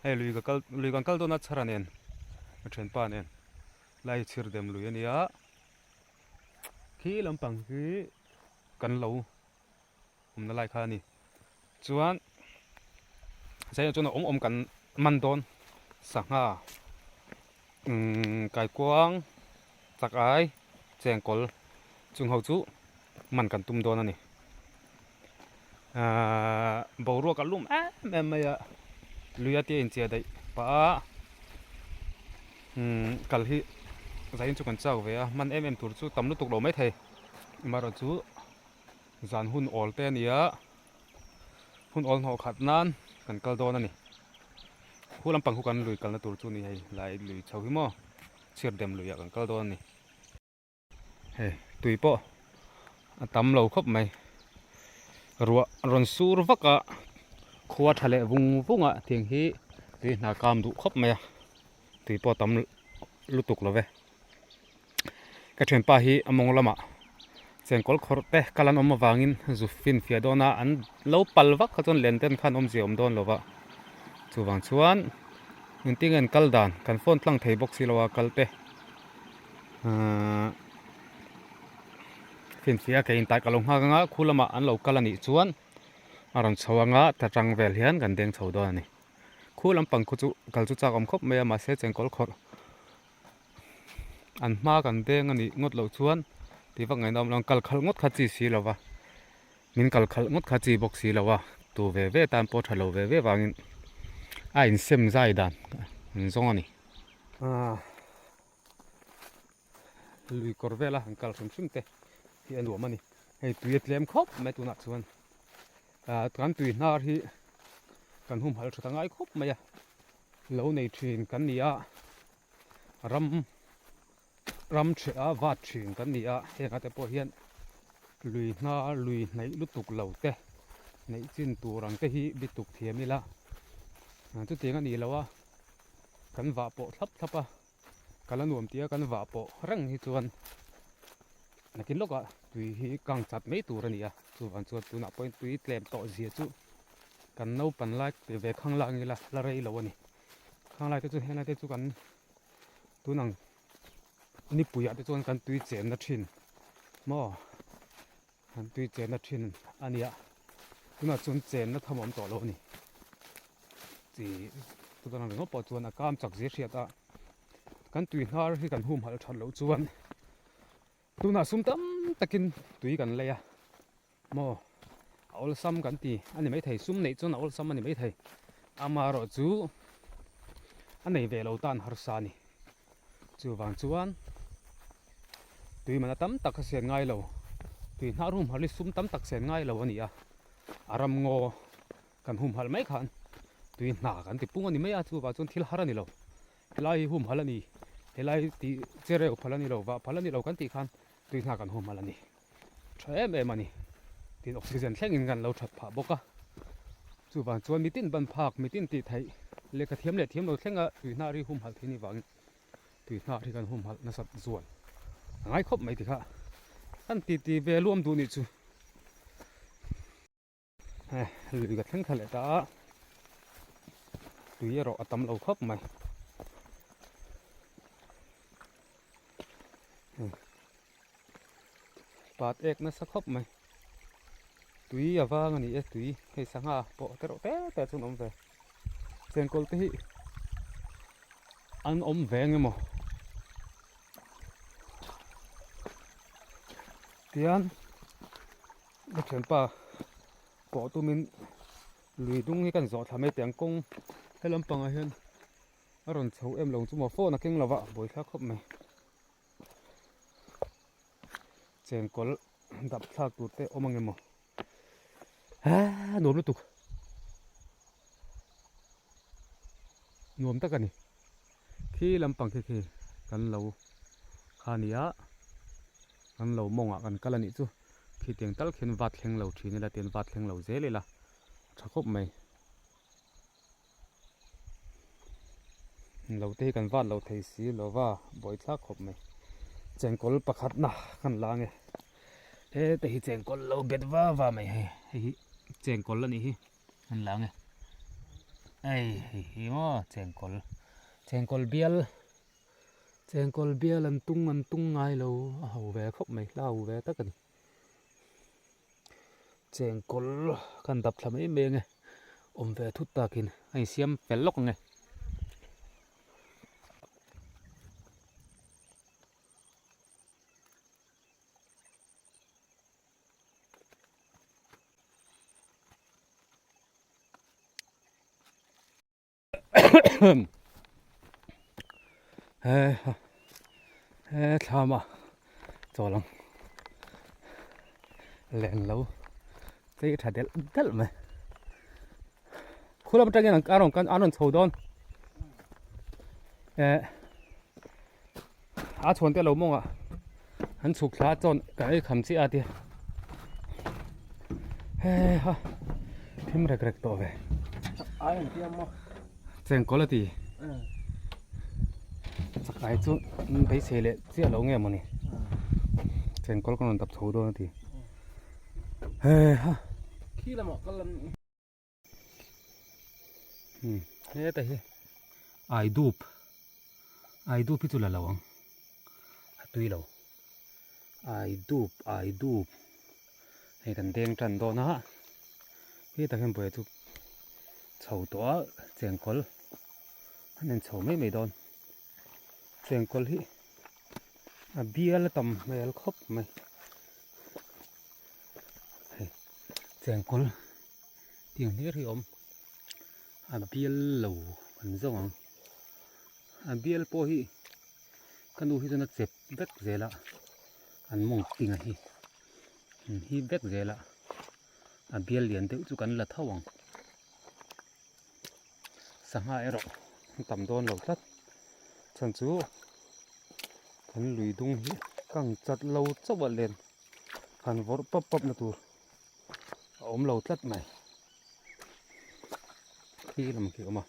Hei lui ka kal lui kan kal dawn a chhara nen a thianpa nen lai chhir dem lui a nia khi lampang hi kan lo awmna lai kha a ni chuan zaiah chuan a awm awm kan man dawn sangha umm kaikuang chak ai chengkawl chung ho chu man kan tum dawn a ni ahh boruak a lum em em mai a lui a tia inchia daih pah a umm kal hi zaiin chu kan chak ve a hman em em tur chu tam lutuk lo maithei amaherawhchu zan hun awl te a ni a hun awl hnawh khat nan kan kal dawn a ni khu lampang khu kan lui kalna tur chu a ni hei lai lui chho hi maw chhir dem luiah kan kal dawn a ni hei tui pawh a tam lo khawp mai ruah rawn sur vak a khua tha leh vung vung a tiang hi tui hna kam duh khawp mai a tui pawh a tam lutuk lo ve. Ka thianpa hi a mawng lamah chengkawl khawrh te kal an awm avangin zu finfiah dawn a, an lo pal vak kha chuan len ten khan awmzia awm dawn lo va, chuvang chuan engtin nge an kal dan kan phone tlang thei bawk si lo a kal te ahh finfiah a ke intai ka lo nghak anga khu lamah an lo kal a nih chuan a rawn chho anga ta tang vel hian kan deng chho dawn a ni, khu lampang khu chu kal chu chak awm khawp mai a mahse chengkawl khawrh. An hma kan deng a nih ngawt loh chuan tih vak ngaihna awm lo ang kal khalh ngawt kha chi si lo va min kal khalh ngawt kha chi bawk si lo a tu ve ve tan pawh tha lo ve ve vangin a insem zai dan an zawng a ni. Lui kawr vela han kal hrim hrim te hi a nuam a ni hei tui a tlem khawp mai tunah chuan kan tui hnar hi kan humhalh tha ta ngai khawp mai a. Lo nei thin kan ni a, ram ram ṭheh a vat thin kan ni a, heng te pawh hian lui hna lui hnaih lutuk lo te neih chin tur ang te hi bituk thiam ila chutiang a nih loh a kan vah pawh thlap thlap a kal a nuam tih a kan vah pawh reng hi chuan nakin lawkah tui hi kang chat mai tur a ni a chuvang chuan tunah pawhin tui tlem tawh zia chu. Kan naupan lai ti ve khang lang ila la rei lo a ni. Khang lai te chu helai te chu kan tun ang nipui ah te chuan kan tui chenna thin maw kan tui chenna thin a nia tunah chuan chenna tham a awm tawh lo a ni. Chi chutan ang ringawt pawh chuan a kam chak zia hriat a kan tui hnar hi kan humhalh that loh chuan tunah sum tam takin tui kan lei a. Maw? A awlsam kan ti a ni maithei, sum neih chuan a awlsam a ni maithei. Amaherawhchu a nei ve lo tan harsa a ni. Chuvang chuan tui mana tam tak a sian ngai lo, tui hnah rum harh hi sum tam tak sian ngai lo a ni a, a ram ngaw kan humhalh mai khan tui hna kan ti pung a ni mai a, chuvang chuan thil har a ni lo. Helai hi humhalh a ni, helai tih chereu phal a ni lo, vah phal a ni lo kan tih khan tui hna kan humhalh a ni. Tha em em a ni. Tin oxygen thlengin kan lo that phah bawk a. Chuvang chuan mitin ban phak, mitin tih theih lehkha thiam leh thiam lo thlenga tui hnar hi humhalh thei ni vangin tui hnar hi kan humhalh nasat zual a ngai khawp mai tikha kan titi ve luam duh nih chu. Lui ka thleng kha leh ta a, tui erawh a tam lo khawp mai. Pat ek nasa khawp mai. Tui a vang a ni e, tui hei sangha pawh te reuh te te chuan a awm ve. Chengkawl te hi an awm ve ang emaw tian. Ka thianpa pawh tumin lui dung hi kan zawh thla mai teh ang kawng he lampangah hian a rawn chho em lo chu maw phone a keng lo va buaithlak khawp mai chengkawl dap thlak tur te awm ang emaw aa nuam lutuk nuam tak a ni khi lampang khi khi kan lo kha a ni a kan lo mawngah kan kal a nih chu. Khitiang tal khian vat thleng lo thin ila tian vat thleng lo zel ila a tha khawp mai. Lo te hi kan vat lo thei si lo va buai thlak khawp mai. Chengkawl pakhat na kan la ange. He te hi chengkawl lo bet va va mai hei. Hei hi chengkawl a nih hi kan la ange. Hei hei hi maw chengkawl chengkawl bial chengkawl bial an tung an tung ngai lo a ho ve khawp mai hlau ve tak a ni chengkawl kan dap thla mai mai ang e awm ve thut takin a insiam fel lawk ang e. He thlam a chawl ang len lo chei tha delh delh mai khulam atangin an rawn kan an rawn chho dawn eh a chhuan te lo mawngah an chhuk thla chuan kan ei kham chiah a tia he ha thim rek rek tawh ve chengkawl a ti chak ai chu beisei leh chiah lo nge mawni chengkawl ka rawn dap chho dawn a ti he ha heta hi aidup aidup hi chu la lo ang a tui lo aidup aidup hei kan deng tan dawn a hetah hian buai chu chho tawh a chengkawl an en chho mai mai dawn chengkawl hi a bial a tam hmel khawp mai hei chengkawl. Tiang hlir hi a awm a bial lo an zawng ang a bial pawh hi ka nu hi chuan a chep vek zel a an mawng tinga hi an hip vek zel a a bial lian deuh chu kan la tho ang sangha erawh an tam dawn lo tlat chhan chu kan lui dung hi kang chat lo chauh a len han vawrh pap pap na tur. a awm lo tlat mai khi lam khi a awm a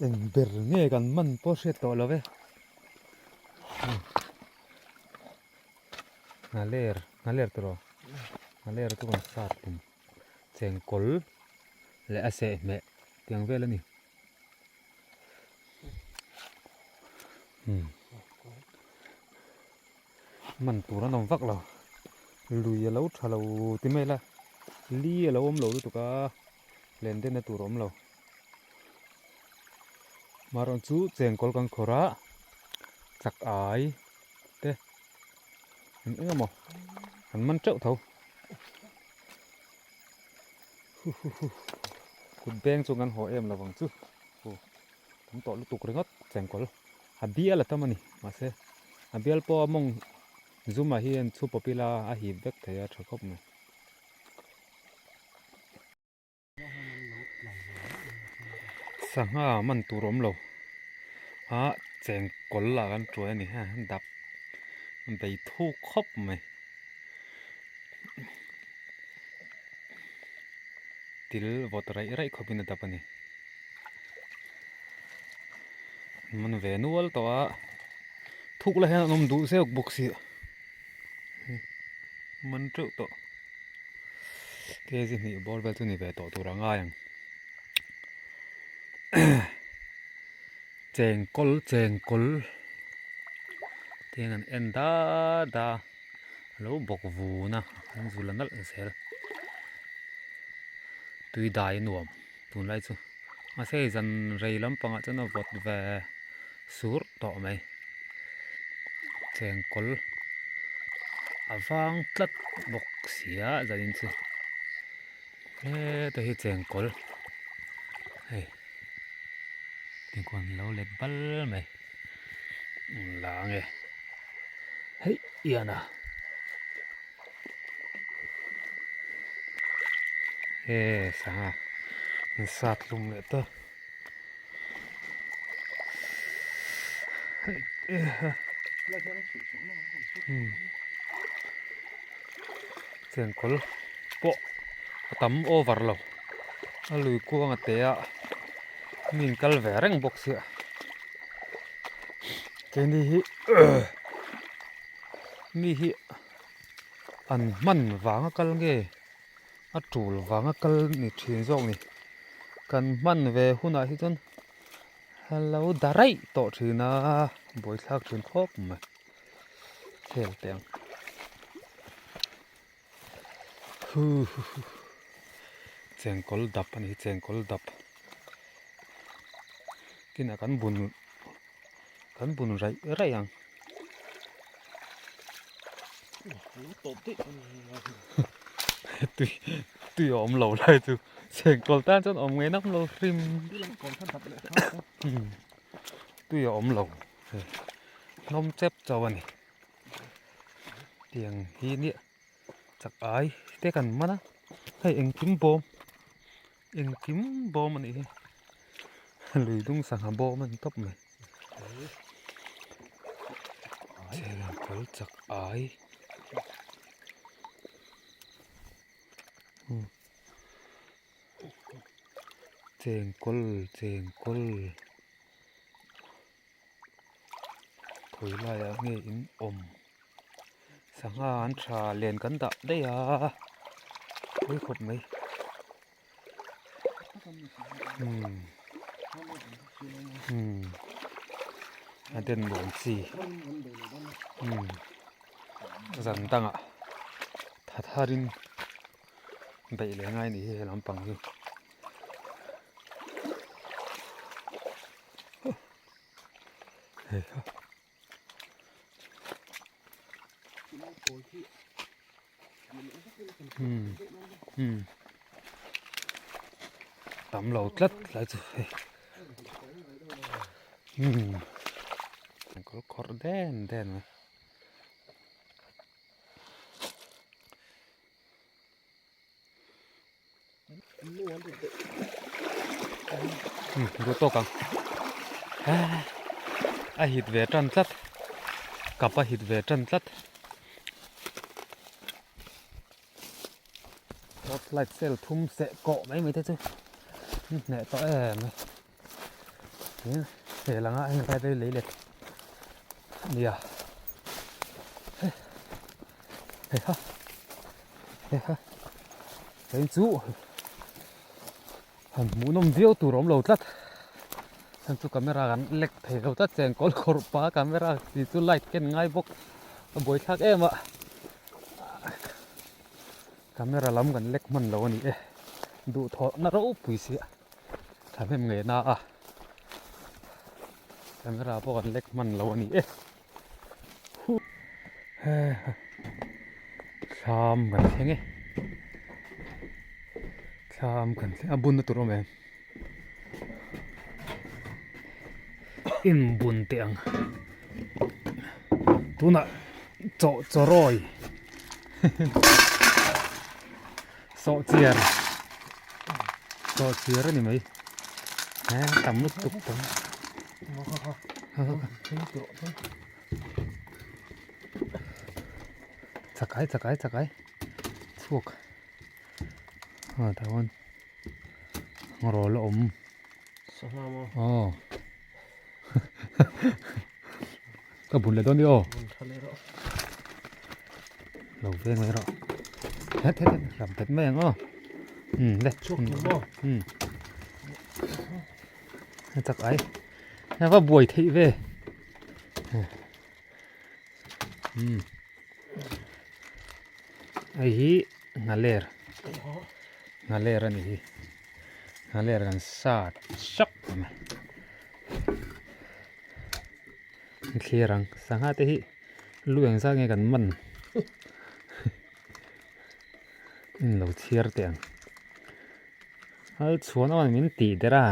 eng ber nge kan man pawh hriat tawh lo ve nghaler nghaler tawh nghaler chu kan sat tum chengkawl leh a sehhmeh tiang vel a ni. Man tur an awm vak lo lui a lo tha lo ti mai la li a lo awm lo lutuk a len den na tur a awm lo marawh chu chengkawl kan khawrh a chak ai te eng eng emaw an man teuh tho kut beng chu kan haw em lovang chu aw tam tawh lutuk ringawt chengkawl a bial a tam a ni mahse a bial pawh a mawng zum ah hian chhu pawp ila a hip vek thei a tha khawp mai. Sangha man tur awm lo a chengkawl lah kan tuai a ni a dap bei thuk khawp mai. Til vawt raih raih khawpin a dap a ni. Man ve nual tawh a, thuk la hian an awm duh zeuh bawk si a, man teuh tawh. Kg hnih bawr vel chu ni ve tawh tur a ngai ang. Chengkawl chengkawl tiang an en da da a. A lo bawk vun a an zul a nalh zel tui dai a nuam tunlai chu mahse hei zan rei lampangah chuan a vawt ve sur tawh mai chengkawl a vang tlat bawk si a zanin chu heta hi chengkawl hei tiangkhawn a lo let bal mai. La nge hei ian a he sangha an sat hlum leh ta chengkawl pawh a tam over lo a lui kuang a te a mi in kal ve reng bawk sia. Keini hi mi hi an hman vanga kal nge A tul vanga kal ni thin zawk ni. Kan hman ve hunah hi chuan a lo da raih tawh thin a, buaithlak thin khawp mai. Hel teh ang. Huhuhu chengkawl dap a ni hi chengkawl dap. Kinah kan bun kan bun raih raih ang. Tui tui a awm lo lai chu chengkawl tan chuan awm ngei nak lo hrim. Tui a awm lo hnawm chep chauh a ni. Tiang hi nia chak ai te kan man a hei engkim bawm engkim bawm a nih hi lui dung sangha bawm a ni tawp mai chengkawl chak ai chengkawl chengkawl. Khawi laiah nge in awm sangha an tha len kan dah daih a pawi khawp mai umm umm a den nuam chi umm zan dangah tha tharin beih leh ngai a ni hi he lampang hi. Tam lo tlat lai chu hei kawr khawrh den den mai. Duh tawk ang a hit ve tan tlat kap a hit ve tan tlat torch light cell thum seh kawh mai mai te chu hneh tawh em mai tin he langa heng lai te lei let nia hei ha hei ha hei chu han hmuhnawm viau tur awm lo tlat heng chu camera kan lek thei lo tlat chengkawl khawrh pa camera tih chu light ken ngai bawk a buaithlak em a camera lam kan lek hman lo a ni e duhthawhna ropui sia. Thahnem ngei na a camera pawh kan lek hman lo a ni e thlam kan thleng e thlam kan thleng a bunna tur awm em inbun teh ang tunah chaw chawrawi Sawhchiar sawhchiar a ni mai he tam lutuk tam chakai chakai chakai chhuak ah tah chuan rawl a awm aw Ka bun leh dawn ni aw. Lo veng mai rawh. Het het het ram tet mai ang aw. Um le. Um. Chak ai. Hei va buai theih ve. Um. Hei hi nghaler. Nghaler a ni hi. Nghaler kan sat sak mai. Thlir ang sangha te hi lu eng zat nge kan man in lo chhiar teh ang hal chhuan aw min tih der a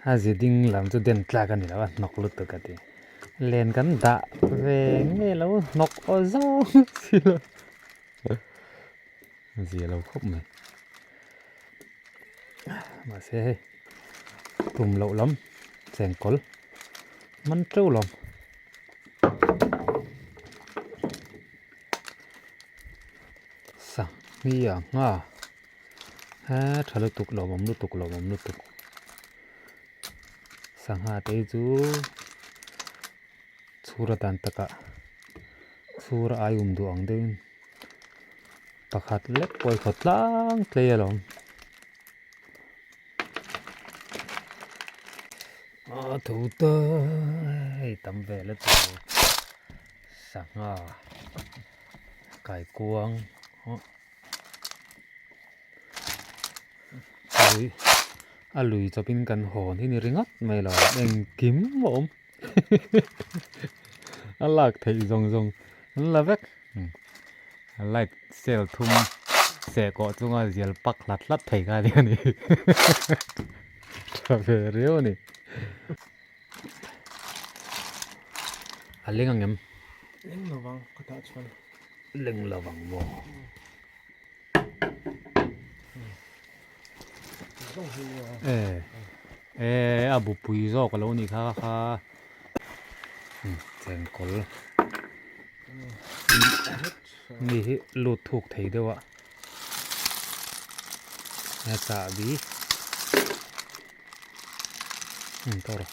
a zi ding lam chu den tlak a ni lo a hnawk lutuk a ti len kan dah ve nge lo hnawk aw zawng si lo zia lo khawp mai mahse hei tum loh lam chengkawl man teuh lo sanghi a ngha he tha lutuk lawmawm lutuk lawmawm lutuk sangha te hi chu chhura dan takah chhura ai um duh ang deuhin. Pakhat lek pawh i khawt tlang tlei alawm. A tho ta hei tam ve la chu sangha kaikuang lui a lui chawpin kan hawn hi ni ringawt mai lo engkim a awm a lak theih zawng zawng an la vek. Light cell thum seh kawh chunga zial pak hlat hlat thei kha ania ni tha ve riau a ni. A leng ang em? Leng lovang khawtah chuan. Leng lovang maw? E a bupui zawk a lo nih kha kha chengkawl mi hi lut thuk thei deuh a a chahbi tawh rawh.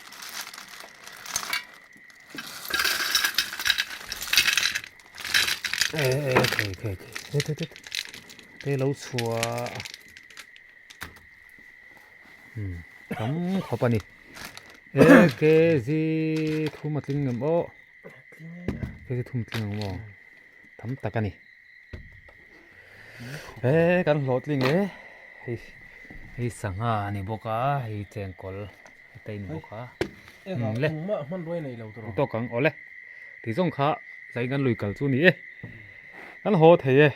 E e thei thei thei thei thei thei lo chhuah um tam khawp a ni e kg thum a tling em aw kg thum tling ang maw tam tak a ni e kan hlawhtling e hei hei sangha a ni bawk a hei chengkawl heta in bawk a le tawk ang awle. Tih zawng kha zai kan lui kal chu ni e. Kan haw thei e.